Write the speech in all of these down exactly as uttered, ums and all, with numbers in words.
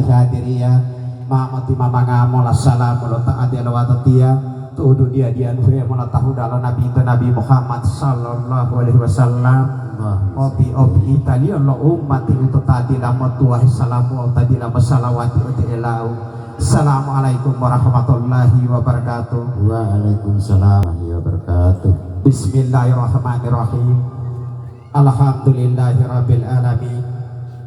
Hadiriya, ma moti mamanga mola salamu lo ta adelo watotiya, tu'udu diya-diyaluhe mola tahuda lo Nabi to Nabi Muhammad sallallahu alaihi wasallam. Opi-opi italiyo lo umati uto ta dila motuwahi salamu wawu ta dila mosalawati ode elau. Assalamualaikum warahmatullahi wabarakatuh. Waalaikumsalam warahmatullahi wabarakatuh. Bismillahirrahmanirrahim. Alhamdulillahirabbil alamin.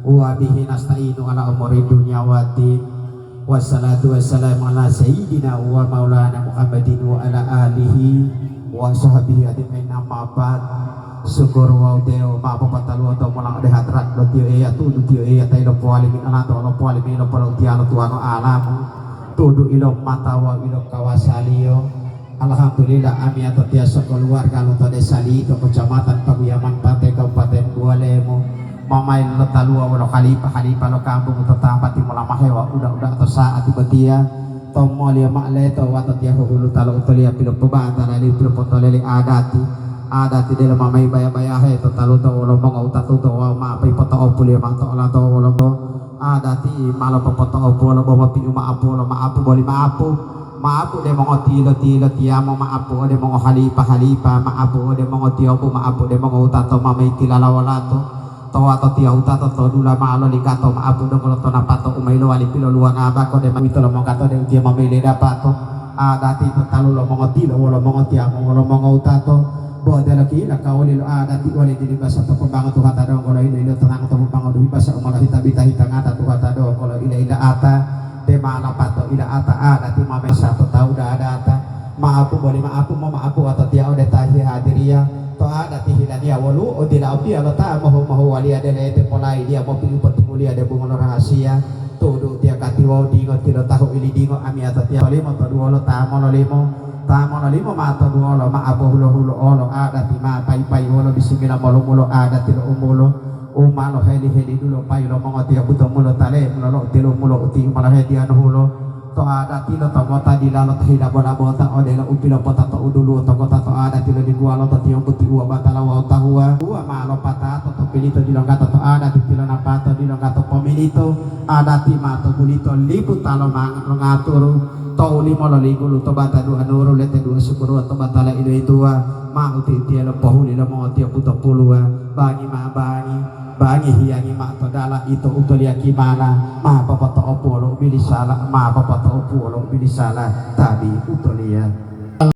Wa bihi nasta'inu ala umuri dunya waddin. Wassalatu wassalamu ala sayyidina wa maulana Muhammadin wa ala alihi wa sahbihi ajma'in, amma ba'd. Syukur wawu dewo ma popataluwo to mola ode hadrat lo Tiyo Eya, tu'udu Tiyo Eya ta ilopowali min alato olopowali min lopolotiyalo tuwano alamu, tu'udu ilomata wawu ilokawasaliyo. Alhamdulillah, amiyatotiya sokoluwarga lonto desa Lito, Kecamatan Paguyaman Pate, Kabupaten Buwalemo, ma mayi lotaluwa wolo halipa-halipa lo kampung to tambati mola mahewa uda-uda to sa'ati botiya. Tomoliyo ma'o leto watotiya huhuluta lo utoliya pilopobatala li pilopotolele adati. Adati delo ma mayi baya-bayahe to taluto wolo mongowutatuto wawu ma pipoto'opuliyo ma'o to olato wolo adati ma lopopoto'opuwo lo bomopi'u ma'apuwo lo ma'apu boli ma'apu. Ma'apu de mongotilo-tilo tiyamo, ma'apu ode mongohalipa-halipa, ma'apu ode mongotiyombu, ma'apu de mongowutato ma mayi tilala wolato. To wato tiyawutato to dula ma'o loli gato ma'apu donggo lo tonapato u ma ilowali piloluwanga bako de ma uwito lo monggato de utiya ma mayi ledapato. Adati to talu lo mongotilo wolo mongotiyamo wolo mongowutato. Bo odelo kila kawuli lo adati wali dili basa to pombango tuhata donggo lo ilo-ilo tanango to pombango duhi basa u ma lohita-bita hitangata tuhata donggo lo ila-ila'ata. Te ma lapato ila'ata adati ma mesa to tawu dadata. Ma'apu boli ma'apu, moma'apu watotiya ode ta hihadiriya. To adati hilaniya woluwo dila opiya lo ta mohu-mohuwaliya de lete polailiya mopi'u potimuliya de bungo lo rahasiya. Tu'udu tiya kati wawu dingo tilotahu ilidingo amiyatotiya tolimo to duwolo ta mololimo. Ta mololimo ma to duwolo ma'apu hulo-hulo'olo adati ma payi-payiwolo bisimila molumulo adati lo umulo. U ma loheli-heli dulo payi lo mongotiya butomulo tale mulolo utilomulo uti u ma lohediyanuhulo. To adati lo tongota dilalo to hilabo-labota odelo u pilopota to uduluwo tongota to adati lo lingguwalo to tiyombu tiuwa batala wawu tahuwa. Uwa ma lopatato to pilito dilonggato to adati tilonapato dilonggato pomilito. Adati ma to bulito lipu ta lomanga-, longaturu to ulimo lo ligulu to bata dua nuru lete dua sukuruwa to batala iloyituwa. Ma uti-utiya lo pohuli lo mongotiya butopuluwa. Bangi ma bangi. Bangi hiyangi ma'o to dala ito utoliya kimana, ma popoto'opuwo lo ubilisala, ma popoto'opuwo lo ubilisala, tabi utoliya.